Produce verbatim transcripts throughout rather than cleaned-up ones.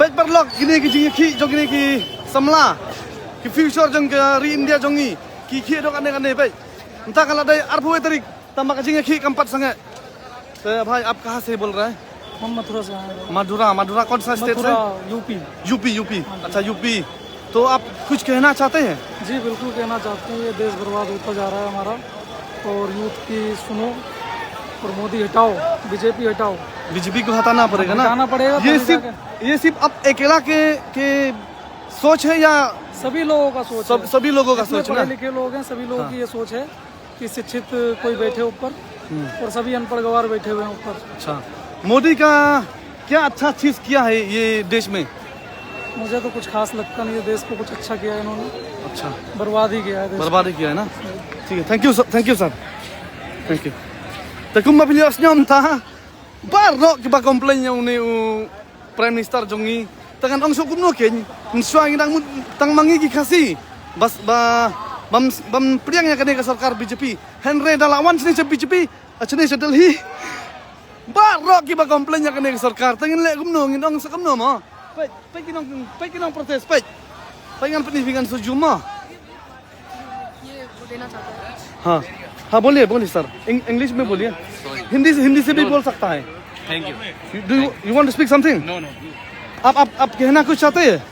Peit paralok, kine ki jingïakhih jong kine ki samla, ki future jong ka ri India jong ngi, ki khih dok ane ane peit. Mynta ka la dei arphew tarik, tangba ka jingïakhih kam pat sangeh. तो भाई, आप कहाँ से बोल रहे हैं? हम मथुरा से आए हैं। मथुरा। मथुरा कौन सा स्टेट से? मथुरा, यूपी। यूपी। यूपी। अच्छा, यूपी। तो आप कुछ कहना चाहते हैं? जी, बिल्कुल कहना चाहते हैं, ये देश बर्बाद होता जा रहा है हमारा। और यूथ की सुनो, और मोदी हटाओ, बीजेपी हटाओ। बीजेपी को हटाना पड़ेगा ना? हटाना पड़ेगा, ये तभी सिर्फ जाके। ये सिर्फ आप अकेला के के सोच है या सभी लोगों का सोच सब है। सभी लोगों का जितने सोच है पढ़े ना? लिखे लोग हैं, सभी लोगों हाँ। की ये सोच है कि शिक्षित कोई बैठे ऊपर और सभी अनपढ़ गवार बैठे हुए हैं ऊपर। अच्छा, मोदी का क्या अच्छा चीज किया है ये देश में? मुझे तो कुछ खास लगता नहीं है, देश को कुछ अच्छा किया है इन्होंने, अच्छा, बर्बाद ही किया है देश। बर्बाद ही किया है ना? ठीक है, thank you sir, thank you sir, thank you. Te kumba phi la sngewthuh, baroh kiba complain ïa une u Prime Minister jong ngi. Te ngan ong shuh kumno kein, mynshuwa ngi dang mut tang ma ngi ki Khasi, bas ba bam bam pdiang ïa kane ka sorkar B J P. Hynrei da la wan shane sha B J P, shane sha Delhi, baroh kiba complain ïa kane ka sorkar. Te ngin leh kumno, ngin ong sa kumno mo? Peit, peit ki nong, peit ki nong protest, peit. Peit ngan pyni phi ngan shu zoom mo. ये वो देना चाहता है। हाँ, हाँ, बोलिए, बोलिए सर। इंग-, इंग्लिश में बोलिए। हिंदी से, हिंदी से भी बोल सकता है। Thank you. You- Do you, you want to speak something? No, no. आप, आप, आप कहना कुछ चाहते हैं?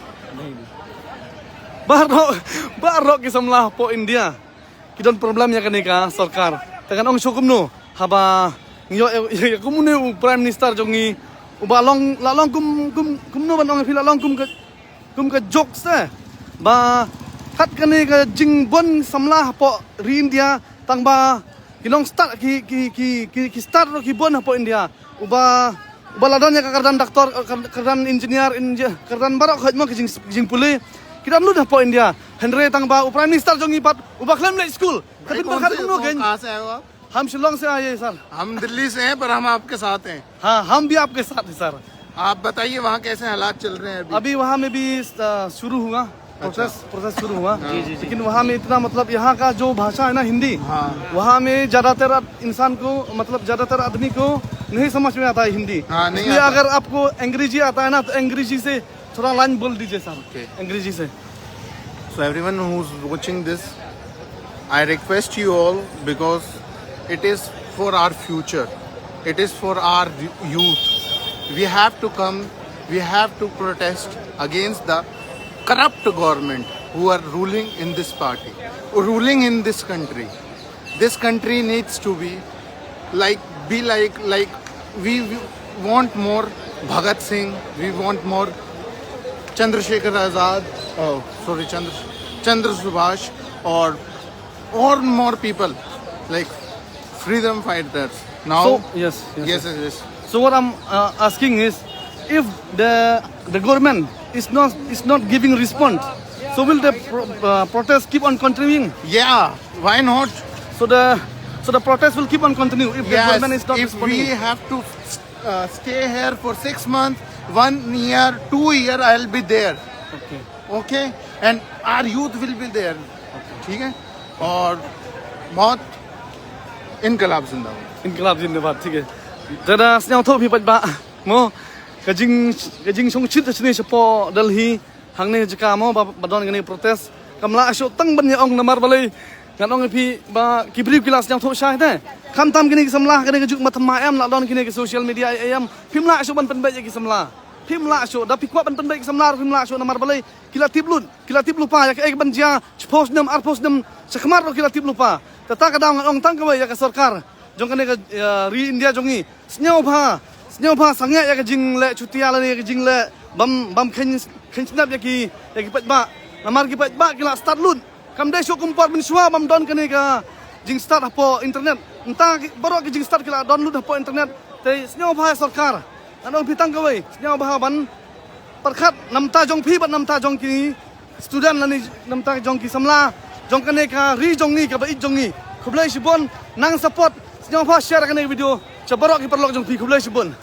Baroh, baroh ki samla hapoh India ki don problem ïa kane ka sorkar. Te ngan ong shuh kumno, haba ngi ïoh ïa kumne u Prime Minister jong ngi, uba long, la long kum, kum, kumno ban ong phi, la long kum ka kum ka jokes te. Ba kat kane ka jingbun samla hapoh ri India, tang ba ki nong stad ki, ki, ki, ki, ki stad ruh ki bun hapoh India. Uba, uba la don ïa ka kyrdan doctor, kyrdan engineer, engi-, kyrdan baroh khoit mo ki jing, jingpule. Ki don lut hapoh India. Hynrei tang ba u Prime Minister jong ngi pat uba khlem leit skul. Ka pynbakhat kumno kein. हम शिलोंग से आए हैं सर। हम दिल्ली से हैं, पर हम आपके साथ हैं। हाँ, हम भी आपके साथ हैं सर। आप बताइए, वहाँ कैसे हालात चल रहे हैं अभी? अभी वहाँ में भी, अ, शुरू हुआ प्रोसेस, प्रोसेस शुरू हुआ। लेकिन वहाँ में इतना, मतलब, यहाँ का जो भाषा है ना, हिंदी, वहाँ में ज़्यादातर इंसान को, मतलब, ज़्यादातर आदमी को नहीं समझ में आता है हिंदी। इसलिए अगर आपको अंग्रेजी आता है ना, तो अंग्रेजी से थोड़ा लाइन बोल दीजिए सर, अंग्रेजी से। So everyone who's watching this, I request you all, because it is for our future, it is for our youth. We have to come, we have to protest against the corrupt government who are ruling in this party, ruling in this country. This country needs to be like, be like, like, we, we want more Bhagat Singh, we want more Chandrasekhar Azad, oh, sorry, Chandra, Chandra Subhash, or, or more people like freedom fighters. Now, So, yes, yes, yes, yes. Yes, yes. So what I'm, uh, asking is, if the the government is not, is not giving response, so will the pro- uh, protest keep on continuing? Yeah, why not? So the, so the protest will keep on continue if the Yes, government is not if responding. We have to uh, stay here for six months, one year, two year, I'll be there. Okay. Okay, and our youth will be there. ठीक है, और बहुत, इनकलाब जिंदाबाद। Inqilab zindabad, ठीक है. Te da sngewthuh phi pat ba mo, ka jing, ka jingshongshit shane shapoh Delhi, hangne jaka mo ba, ba don kane protest. Kam lah shuh tang ban ïa ong namar balei, ngan ong ïa phi ba ki briew ki la sngewthuh shai te. Khamtam kine ki samla, kane ka juk ma thymmai em, la don kine ki social media em. Phim lah shuh ban pynbeit ïa ki samla. Phim lah shuh, da phi kwah ban pynbeit ki samla, phim lah shuh namar balei, ki la tip lut, ki la tip lypa ïa kaei kaban jia shiphew snem, arphew snem shakhmat ruh ki la tip lypa. Te ta ka daw ngan ong tang kawei ïa ka sorkar jong kane ka, ïa, ri India jong ngi. Sngewbha, sngewbha sangeh ïa ka jingleh chutia lane ïa ka jingleh bam, bam khein, khein sngap ïa ki, ïa ki paidbah. Namar ki paidbah ki la stad lut. Kam dei shuh kum por mynshuwa bym don kane ka jingstad hapoh internet. Mynta ki, baroh ki jingstad ki la don lut hapoh internet. Te sngewbha ïa sorkar. Ngan ong phi tang kawei, sngewbha ban pyrkhat na bynta jong phi bad na bynta jong ki student lane na bynta jong ki samla jong kane ka ri jong ngi, kaba ïeit jong ngi. Khublei shibun, nang support, sngewbha share kane ka video sha baroh ki paralok jong phi. Khublei shibun.